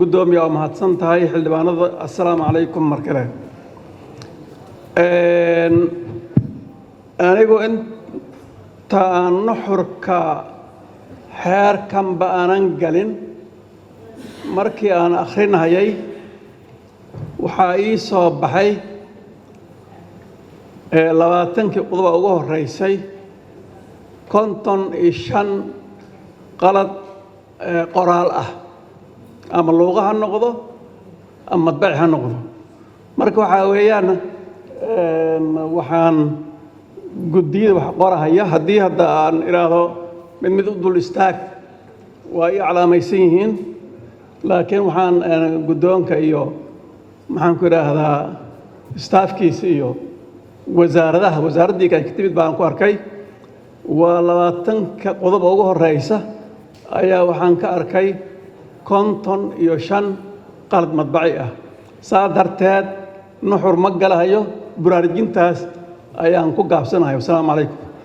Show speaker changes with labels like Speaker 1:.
Speaker 1: Gudoomiya, waa mahadsan tahay. Xildhibaanada, assalaamu calaykum. Mar kale, anigu inta aan nuxurka xeerkanba aanan galin, markii aan akhrinayay waxaa ii soo baxay 20-kii qodoba ugu horreysay 55 qalad qoraal ah, ama luuqa ha noqdo ama madbaci ha noqdo. Marka waxaa weeyaan, waxaan guddiyada wax qorahaya, haddii hadda aan idhaahdo mid mid u dul istaag, waa ii calaamaysan yihiin. Laakiin waxaan guddoonka iyo, maxaan ku idhaahdaa, staafkiisa iyo wasaaradaha, wasaaraddii ay ka timid baan ku arkay. Waa 20-ka qodob ugu horeysa ayaa waxaan ka arkay 55 qalad madbaci ah. Saa darteed nuxur ma galahayo, baraarujintaas ayaan ku gaabsanahay. Wasalaamu calaykum.